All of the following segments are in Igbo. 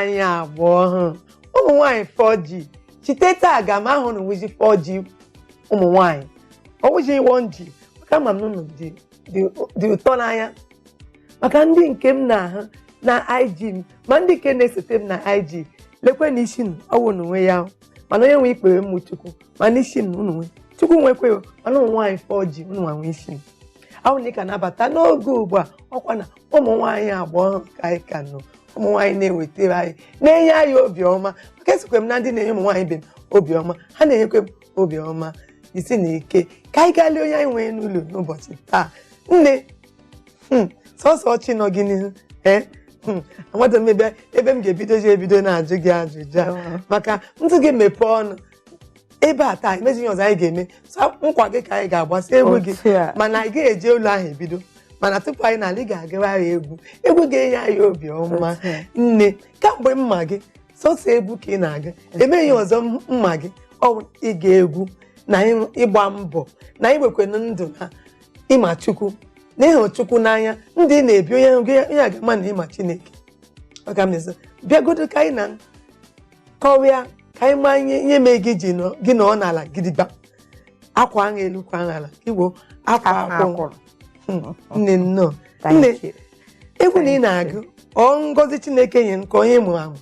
Nwaanyị agba ọhụụ, ụmụ nwaanyị 4G chite taa ga m ahụ na nwụzi 4G, ụmụ nwaanyị ọwụzi 1G, maka ama m na unu dị ụtọ n'anya, maka ndị nke m na-ahụ na IG m, ma ndị nke na-esote m na IG. Lekwe na isi m ọwụ na onwe ya, mana onye nwe ikpere m Chukwu, mana isi m unu nwe Chukwu nwekwe, mana ụmụ nwaanyị 4G unu nwa nwe isi m ahụ na ị ka na-abata n'oge ugbu a. Ọkwa na ụmụ nwaanyị agba ọhụrụ ka anyị ka nọ, ụmụ nwaanyị na-ewetara anyị, na-enye anyị obiọma, maka esikwe m na ndị na-enye ụmụ nwaanyị ibe m obiọma, ha na-enyekwe m obiọma. Isi na ike ka anyị gaa lee onye anyị nwere n'ụlọ n'ụbọchị taa. Nne, sọsọ ọchị nọ gị n'ihu. Ee, amadụ m ebe m ga-ebido ji ebido na-ajụ gị ajụjụ, maka ntụ gị mepee ọnụ ebe a taa. Emezi ihe ọzọ anyị ga-eme, sọ nkwa gị ka anyị ga-agbasa egwu gị. Otu a. Mana anyị ga-eje ụlọ ahụ ebido, mana tupu anyị na-ala, ị ga-agara anyị egwu, egwu ga-enye anyị obi ọma. Otu a. Nne, kamgbe mma gị, sọsọ egwu ka ị na-aga, emeghị ọzọ mma gị, ọ bụ ịga egwu na ịgba mbọ na iwekwana ndụ na ịma Chukwu na ịhụ Chukwu n'anya. Ndị ị na-ebi, onye ahụ onye a ga-ama na ịma Chineke. Maka m na-esi bịagodo ka anyị na kọwaa, ka anyị maa ihe mee gị ji gị nọ n'ala gidigba, akwa ahụ elu kwa ahụ ala igbo akwa akwa akwụ akwụrụ. Nne, nnọọ. Thank Nne, you. egwu na ị na-agụ, ọ ngọzi Chineke nye nke onye mụrụ amụ?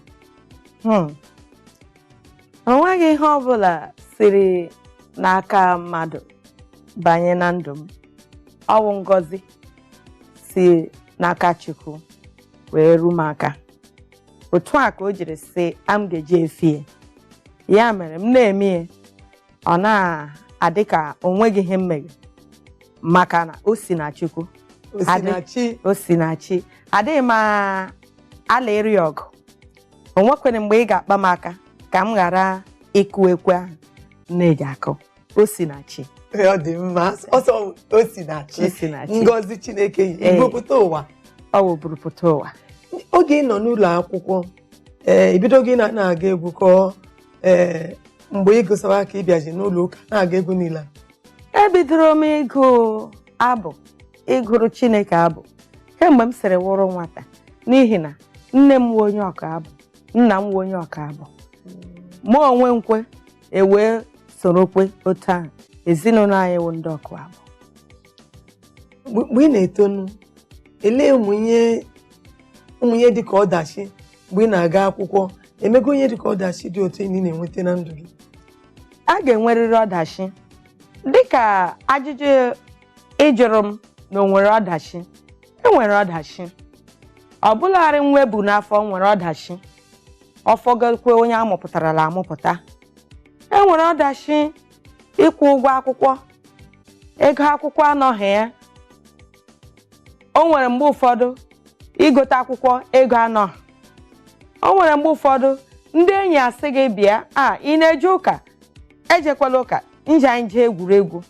O nweghị ihe ọbụla siri n'aka mmadụ banye na ndụ m. Ọ bụ ngọzi si n'aka Chukwu wee ru m aka. Otu a ka o jiri sị am ga-eji efie ya, mere m na-eme ya, ọ na-adị ka o nweghị ihe m mere, maka na o si na Chukwu. Osinachi. O si na chi. Adịghị m ala ịrị ọgụ. O nwekwere mgbe ị ga-akpa m aka ka m ghara ịkụ ekwe ahụ m na-eji akụ. O si na chi. Ọ dị mma. Ọsọ o si na chi. O si na chi. Ngọzi Chineke yi Ee. ibupụta ụwa. Ọ wụburu pụta ụwa. Oge ị nọ n'ụlọ akwụkwọ, ee, ibido gị na-aga egwu kọọ, ee, mgbe ị gụsara ka ị bịaji n'ụlọ ụka na-aga egwu niile a? Ebidoro m ịgụ abụ, ịgụrụ Chineke abụ kemgbe m sịrị wụrụ nwata, n'ihi na nne m wụ onye ọka abụ, nna m wụ onye ọka abụ, mụ onwe nkwe ewee sorokwe otu ahụ. Ezinụlọ anyị wụ ndị ọkụ abụ. Mgbe ị na-etonu, elee ụmụ ihe dị ka ọdachi mgbe ị na-aga akwụkwọ emego, ihe dị ka ọdachi dị otu ị na-enweta na ndụ gị? A ga-enwerịrị ọdachi. Dịka ajụjụ ị jụrụ m na o nwere ọdachi, e nwere ọdachi. Ọ bụlarị nwa ebu n'afọ nwere ọdachi, ọfọgokwe onye amụpụtarala amụpụta. E nwere ọdachi ịkwụ ụgwọ akwụkwọ, ego akwụkwọ anọghị ya. O nwere mgbe ụfọdụ igote akwụkwọ, ego anọghị. O nwere mgbe ụfọdụ ndị enyi asị gị bịa, a ị na-eje ụka, ejekwala ụka, nje anyị jee egwuregwu.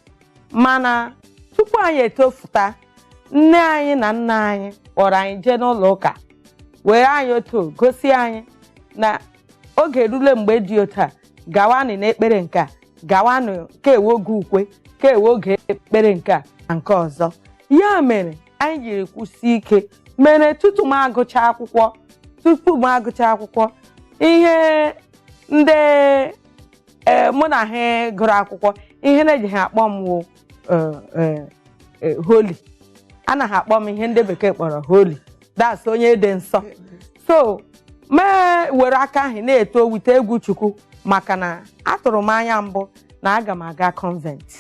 Mana tupu anyị etofụta, nne anyị na nna anyị kpọrọ anyị jee n'ụlọ ụka, were anyị otu gosi anyị na oge erule mgbe dị otu a, gawanụ n'ekpere nke a, gawanụ kewe oge ukwe, kewe oge ekpere nke a na nke ọzọ. Ya mere anyị jiri kwụsie ike mere tupu m agụcha akwụkwọ, ihe ndị ee mụ na ha gụrụ akwụkwọ, ihe na-eji ha akpọ m wụ holy. Anaghị akpọ m ihe ndị bekee kpọrọ holy, that's onye dị nsọ. So mee were aka ahụ na-eto wite egwu Chukwu, maka na atụrụ m anya mbụ na aga m aga convent.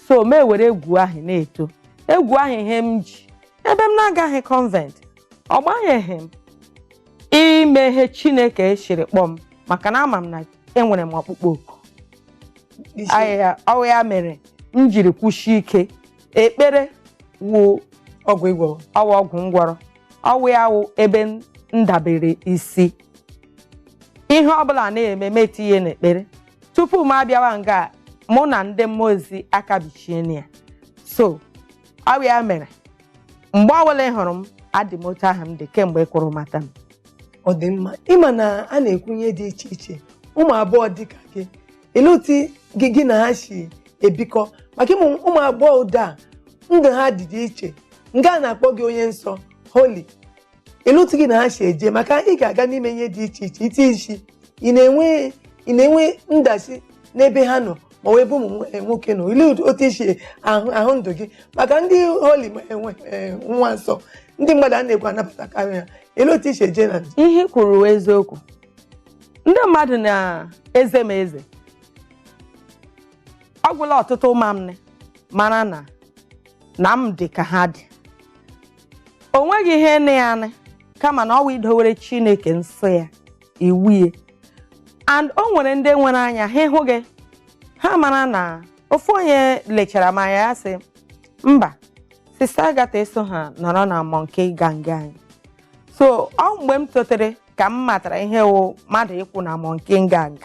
So mee were egwu ahụ na-eto, egwu ahụ ihe m ji ebe m na-agaghị convent, ọ gbanyeghị m ime ihe Chineke siri kpọọ m, maka na ama m na enwere m ọkpụkpọ oku. Ahịhịa ọwụ ya mere m jiri kwụsie ike. Ekpere wụ ọgwụ ịgwọ. Ọwụ ọgwụ ngwọrọ, ọwụ ya wụ ebe m dabere isi. Ihe ọbụla na-eme m etinye n'ekpere tupu m abịawa nga mụ na ndị mmụọ ozi aka bichie ya. So ọ ya mere mgbe ọbụla ị hụrụ m, adị m otu ahụ m dị kemgbe ị kwụrụ mata m. Ọ dị mma. Ịma na a na-ekwunye dị iche iche, ụmụ agbọghọ dị ka gị, elee otu gị na ha si ebikọ? Maka ụmụ agbọghọ ụda a, ndụ ha dị iche, nga a na-akpọ gị onye nsọ, holy. Ele otu gị na ha si eje, maka ị ga-aga n'ime ihe dị iche iche iti isi, ị na-enwe ndachi n'ebe ha nọ, ma ọ bụ ebe ụmụ nwoke nọ? Ile otu isi ahụ ahụ ndụ gị, maka ndị holy ma enwe nwa nsọ, ndị mmadụ a na-ekwe anabatakarị ha. Ele otu isi eje na njem? Ihe i kwuru wụ eziokwu. Ndị mmadụ na-eze m eze. Ọ gwụla ọtụtụ ụmụamne mara na m dị ka ha dị. O nweghị ihe nị ya nị, kama na ọ wụ idowere Chineke nsọ ya, iwu ya. And o nwere ndị nwere anya ha ịhụ gị, ha mara na ofu onye lechara m anya, ya sị, "Mba, Sister Agatha eso ha nọrọ na monkey gang anyị." So ọ mgbe m totere ka m matara ihe wụ mmadụ ịkwụ na monkey gang.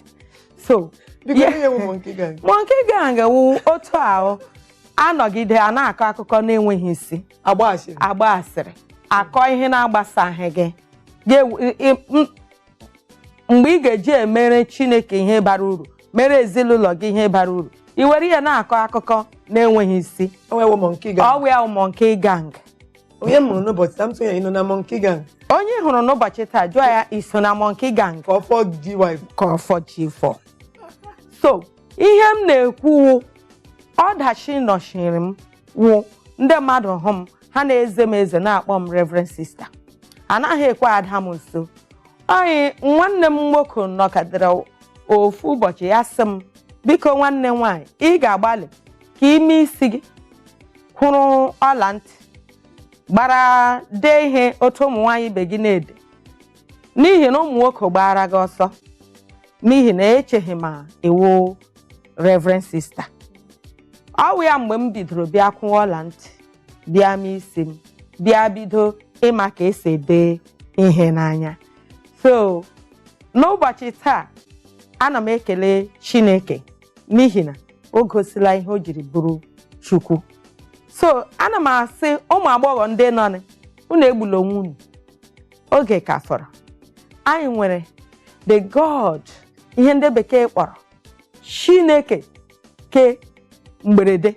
So Biko, ihe wụ monkey gang? Monkey gang wụ otu ahụ anọgide a na-akọ akụkọ na-enweghị isi. Agba asịrị. Agba asịrị, akọ ihe na-agbasaghị gị. Mgbe ị ga-eji emere Chineke ihe bara uru, mere ezinụlọ gị ihe bara uru, i were ihe na-akọ akụkọ na-enweghị isi. Ọ wụ monkey gang? Ọ wụ ya wụ monkey gang. Onye m mụrụ n'ụbọchị taa, m sị ya, ị nọ na monkey gang? Onye ị hụrụ n'ụbọchị taa, jụọ ya, iso na monkey gang? Ka ọ fọ G wife. Ka ọ fọ G4. So ihe m na-ekwu wụ, ọdachi nọchiri m wụ ndị mmadụ hụ m, ha na-eze m eze, na-akpọ m Reverend Sister, anaghị ekwe ada m nso. Anyị nwanne m nwoke nọkọtara ofu ụbọchị, ya sị m, "Biko, nwanne m nwaanyị, ị ga-agbalị ka ime isi gị kwụrụ ọla ntị gbara, dee ihe otu ụmụ nwaanyị ibe gị na-ede, n'ihi na ụmụ nwoke gbara gị ọsọ, n'ihi na echeghị ma iwu Reverend Sister." Ọ wụ ya mgbe m bidoro bịa kwụọ ọla ntị, bịa mee isi m, bịa bido ịma ka esi ede ihe n'anya. So n'ụbọchị taa, ana m ekele Chineke n'ihi na o gosila ihe o jiri bụrụ Chukwu. So ana m asị ụmụ agbọghọ ndị nọ nị, unu egbula onwe unu, oge ka fọrọ. Anyị nwere the God, ihe ndị bekee kpọrọ Chineke ke mgberede.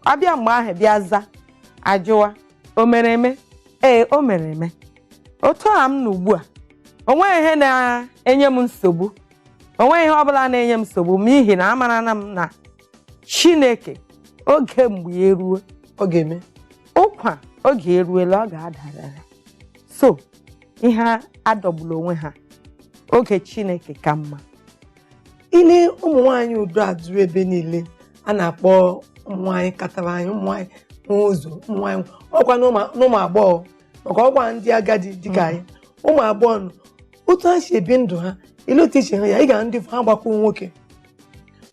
Ọ bịa mgbe ahụ bịa za ajụwa, o mere eme? Ee, o mere eme. Otu a m nọ ugbu a, o nweghị ihe na-enye m nsogbu, o nweghị ihe ọbụla na-enye m nsogbu, n'ihi na amarana m na Chineke, oge mgbe ya eruo, ọ ga-eme. Ụkwa oge eruela, ọ ga-adarịrị. So ihe adọgburu onwe ha, oge Chineke ka mma. Ile ụmụ nwaanyị udo a juru ebe niile, a na-akpọ ụmụ nwaanyị katara anyị, ụmụ nwaanyị n'ụzọ, ụmụ nwaanyị ọkwa n'ụmụ agbọghọ, maka ọkwa ndị agadi dịka anyị, ụmụ agbọghọ nọ otu ha si ebi ndụ ha, ile otu isi ha ya, ị ga ndị ha gbakwu nwoke,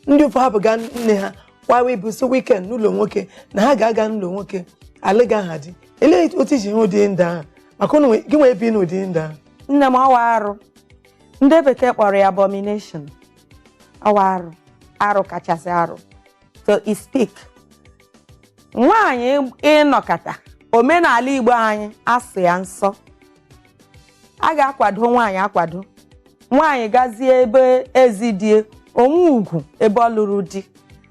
ndị ụfọ hapụga nne ha kwawa ibu si weekend n'ụlọ nwoke, na ha ga-aga n'ụlọ nwoke alịga ha di. Ele otu isi ha ụdị ndụ ahụ, maka ụnụ gị nwee bi n'ụdị ndụ ahụ? Nne m, ọwa arụ. Ndị bekee kpọrọ ya abomination. Ọwa arụ, arụ kachasị arụ. So I speak, nwaanyị ịnọkọta, omenala Igbo anyị asụ ya nsọ, a ga-akwado nwaanyị, akwado nwaanyị gazie ebe ezi die onwe ugwu, ebe ọ lụrụ di,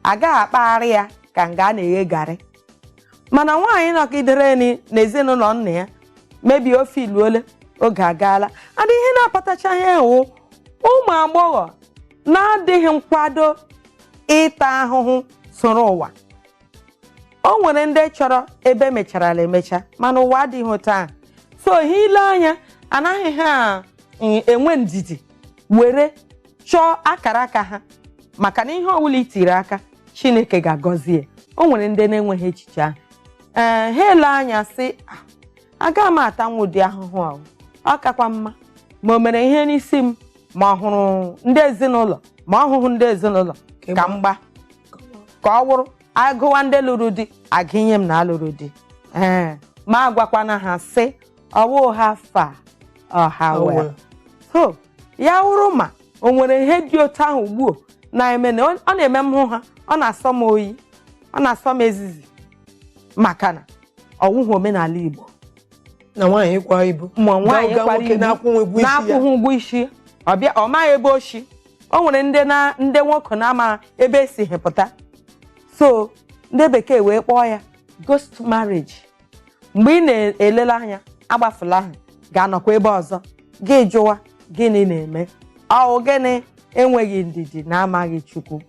agaghị akpagharị ya ka nga a na-eghe garị. Mana nwaanyị nọgidere n'ezinụlọ nna ya, mebie ofe iluole, oge agaala. Adị ihe na-akpatacha ihe wụ ụmụ agbọghọ na-adịghị nkwado ịta ahụhụ soro ụwa. O nwere ndị chọrọ ebe emecharala emecha, mana ụwa adịghị otu ahụ. So ha ile anya, anaghị ha enwe ndidi were chọọ akara aka ha, maka na ihe ọbụla itiri aka, Chineke ga-agọzi ya. O nwere ndị na-enweghị echiche ahụ. Ee, ha ele anya sị, "Ah, aga m atanwu ụdị ahụhụ ahụ, ọ kakwa mma ma o mere ihe n'isi m, ma ọ hụrụ ndị ezinụlọ, ma ọ hụghị ndị ezinụlọ, ka m gba ka ọ wụrụ agụwa ndị lụrụ di, agụnye m na alụrụ di." Ee, ma agwakwana ha sị ọwụ ha fa ọha wel. So ya wụrụ ma o nwere ihe dị otu ahụ ugbu na-eme na ọ na-eme m hụ ha, ọ na-asọ m oyi, ọ na-asọ m ezizi, maka na ọwụghị omenala Igbo. Na nwaanyị ịkwa ibu ma nwaanyị gaa kwara nwoke ibu na-akwụghị ụgwọ isi ya. Na-akwụghị ụgwọ isi, ọ bịa, ọ maghị ebe o shi. O nwere ndị na ndị nwoke na-ama ebe esi pụta. So ndị bekee wee kpọọ ya ghost marriage. Mgbe ị na-elele anya, agbafula ahụ. Ga-anọkwa ebe ọzọ gị jụwa gịnị na-eme. Ọ gịnị? Enweghị ndidi na amaghị Chukwu.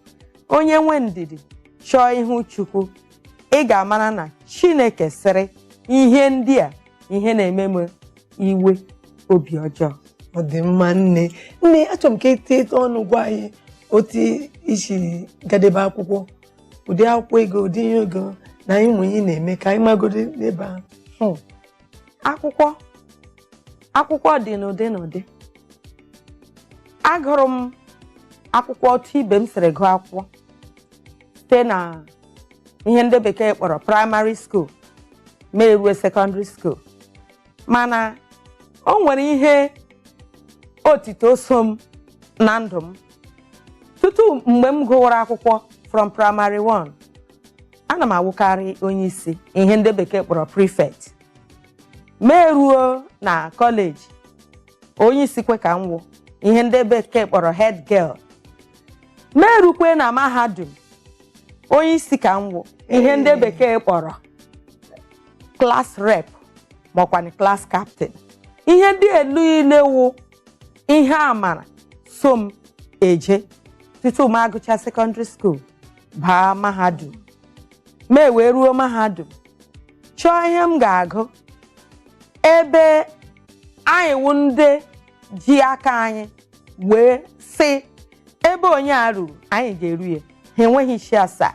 Onye nwe ndidi chọọ ihu Chukwu, ị ga-amara na Chineke sịrị ihe ndị a ihe na-eme m iwe obi ọjọọ. Ọ dị mma, nne. Nne, achọrọ m ka etinye ọnụ gwa anyị otu isi gadebe akwụkwọ, ụdị akwụkwọ ego, ụdị ihe ego na anyị nwe ihe na-eme ka anyị magodo n'ebe ahụ. Akwụkwọ dị n'ụdị n'ụdị. Agụrụ m akwụkwọ otu ibe m siri gụọ akwụkwọ, site na ihe ndị bekee kpọrọ primary school ma erue secondary school. Mana o nwere ihe otito so m na ndụ m tutu mgbe m gụwara akwụkwọ. From primary 1, ana m awụkarị onye isi, ihe ndị bekee kpọrọ prefect. Ma eruo na kọleji, onye isi kwe ka m wụ, ihe ndị bekee kpọrọ head girl. Ma erukwe na mahadum, onye isi ka m wụ, ihe ndị bekee kpọrọ class rep makwanụ class captain. Ihe ndị niile wụ ihe amara so m eje tutu m agụcha secondary school baa mahadum. Ma wee ruo mahadum, chọọ ihe m ga-agụ, ebe anyị wụ ndị ji aka anyị wee sị ebe onye a ruru, anyị ga-eru ya. Ha enweghị isi asaa.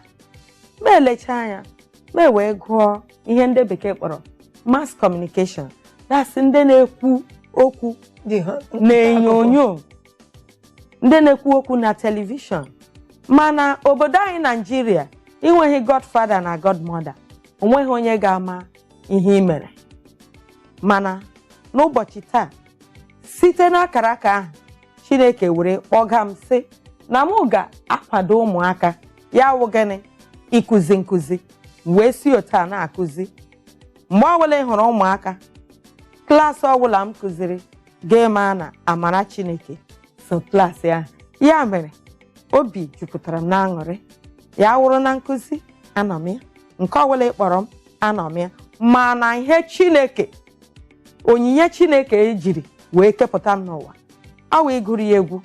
Ma elecha anya, ma wee gụọ ihe ndị bekee kpọrọ mass communication, that's ndị na-ekwu okwu na-enyonyo, ndị na-ekwu okwu na telivishọn. Mana obodo anyị Naijiria inweghị godfather na godmother, onweghị onye ga-ama ihe ị mere. Mana n'ụbọchị taa, site n'akara aka ahụ, Chineke were kpọga m sị na mụ ga-akwado ụmụaka, ya wụ gịnị? Ịkụzi nkụzi. Wee si otu a na-akụzi. Mgbe ọbụla ị hụrụ ụmụaka klaasị ọbụla m kụziri, ga-ema na amara Chineke so klaasị ahụ. Ya mere obi jupụtara m n'aṅụrị. Ya wụrụ na nkụzi, anọ m ya. Nke ọbụla ị kpọrọ m, anọ m ya. Mana ihe Chineke, onyinye Chineke ejiri wee kepụta m n'ụwa, ọ wụ ịgụrụ ya egwu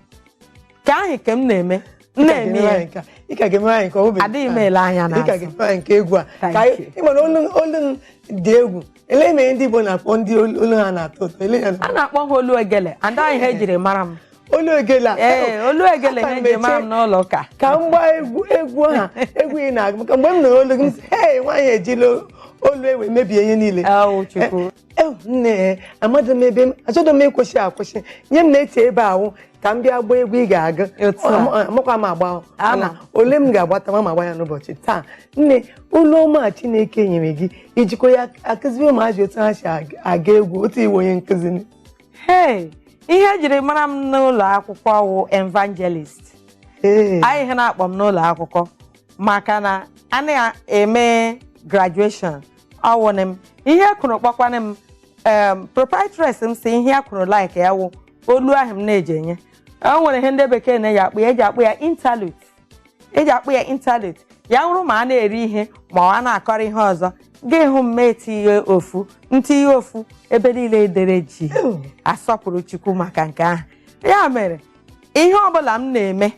ka ahụ ka m na-eme, m na-eme ya. Ị ka ga-emere anyị nke ọ bụ Adịghị m ele anya ị ka n'azụ. ga-emere anyị nke egwu a. Thank Ka you. ị mana olu m dị egwu. Ele mere ndị Igbo na-akpọ ndị olu ha na-atọ ụtọ, ele ya? A na-akpọ ha olu egele, and ọ ihe ejiri mara m. Olu egele a. Ee, olu egele. Aka Ihe m ejiri mara m n'ụlọ ụka. Ka m gbaa egwu ha, egwu ị na-agụ, maka mgbe m nụrụ olu gị, m sị, "Hey, nwaanyị ejila olu ewe mebie ihe niile." Ewu Chukwu. Nne, amadị m ebe m achọghị m ịkwụsị akwụsị. Nye m na-eche ebe ahụ ka m bịa gbaa egwu ị ga-agụ. Otu a. Amakwa m agba. Ama. Mana ole m ga-agbata ma agba ya n'ụbọchị taa. Nne, olu ọma a Chineke nyere gị, ijikwa ya akụziri ụmụazị otu ha si aga egwu, otu iwe onye nkụzi? Hey, ihe ejiri mara m n'ụlọ akwụkwọ wụ evangelist. Anyị ihe na-akpọ m n'ụlọ akwụkwọ maka na a na-eme graduation, ọwụnị m ihe kwuru kpọkwanị m proprietress. M si ihe ya kwuru like ya wụ olu ahụ m na-eji enye. O nwere ihe ndị bekee na-eji akpụ ya, eji akpụ ya interlude, eji akpụ ya interlude. Ya wụrụ ma a na-eri ihe ma ọ a na-akọrọ ihe ọzọ, gị hụ m ma etinye ofu ntinye ofu, ebe niile edere ji asọpụrụ Chukwu maka nke ahụ. Ya mere ihe ọbụla m na-eme,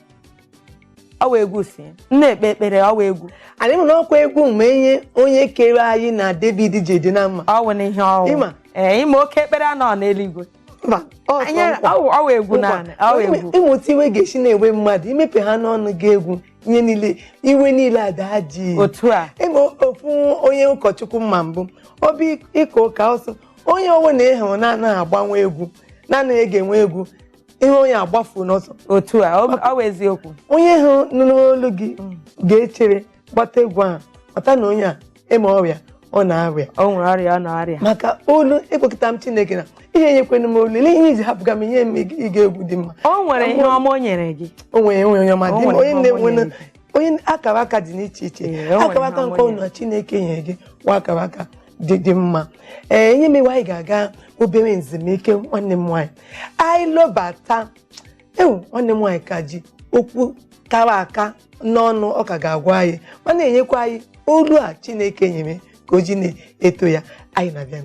ọwa egwu si ya. M na-ekpe ekpere, ọwa egwu. Anyị mụ na ọkwa egwu mgbe ihe onye kere anyị na David ji dị na mma. Ọwụ na ihe ọwụ. Ịma? Ee, ịma oke ekpere anọ n'eluigwe. Mba, ọ sọ Anyị nkwa. ọwụ egwu naanị, ọwụ egwu. Ịmụta iwe ga-esi na-ewe mmadụ, imepe ha n'ọnụ gị egwu, ihe niile, iwe niile ada ji. Otu a. Ịma ofu onye ụkọchukwu mma mbụ obi ịka ụka ọsọ, onye ọbụla na ịhụrụ na-anaghị agbanwe egwu, na-anaghị ege enwe egwu, ihe onye agbafu n'ọsọ. Otu a, ọ bụ eziokwu. Onye hụ nụrụ olu gị ga-echere gbata egwu ahụ, mata na onye a ịma ọrịa ọ na-arịa. O nwere ọrịa ọ na-arịa. Maka olu ekwekọta m Chineke na ihe enyekwenu m olu, ele ihe iji hapụga m ihe m ịga egwu dị mma. O nwere ihe ọma o nyere gị. O nwere onye ọma O dị mma, nwere onye ihe ọma na-enwe o nyere gị. Onye akara aka dị n'iche iche. Ee, o nwere Akara aka ihe ọma nke o nyere. ụlọ Chineke nyere gị nwa akara aka dị mma. Ee, ihe mewe anyị ga-aga obere nzumike, nwanne m nwaanyị. Anyị lọbata, ewu, nwanne m nwaanyị ka ji okwu kara aka n'ọnụ, ọ ka ga-agwa anyị ma na-enyekwa anyị olu a Chineke nyere ka o ji na-eto ya. Anyị na-abịa.